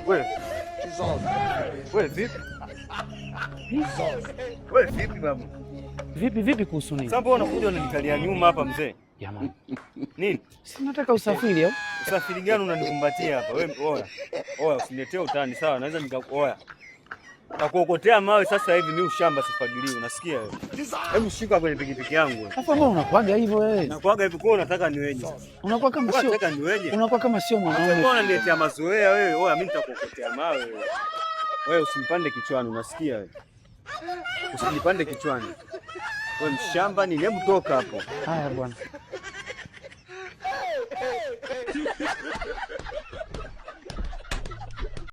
Wewe vipi? Wewe vipi babu? Vipi vipi kuhusu nini? Sasa mbona unakuja unanikalia nyuma hapa mzee? Jamani. Nini? Si nataka usafiri au? Usafiri gani unanikumbatia hapa? Wewe oya. Oya, usiniletee utani sawa, naweza nikaoya. Nakuokotea mawe sasa hivi, mimi ushamba sifagiliwi, unasikia wewe? Hebu shika kwenye pikipiki yangu. Sasa mbona unakuaga hivyo wewe? Nakuaga hivyo kwa unataka niweje sasa? Unakuwa kama sio. Unataka niweje? Unakuwa kama sio mwanaume. Mbona unaniletea mazoea wewe? Oya, mimi nitakuokotea mawe wewe. Wewe usinipande kichwani, unasikia wewe? Usinipande kichwani. Wewe mshamba ni, hebu toka hapo. Haya bwana.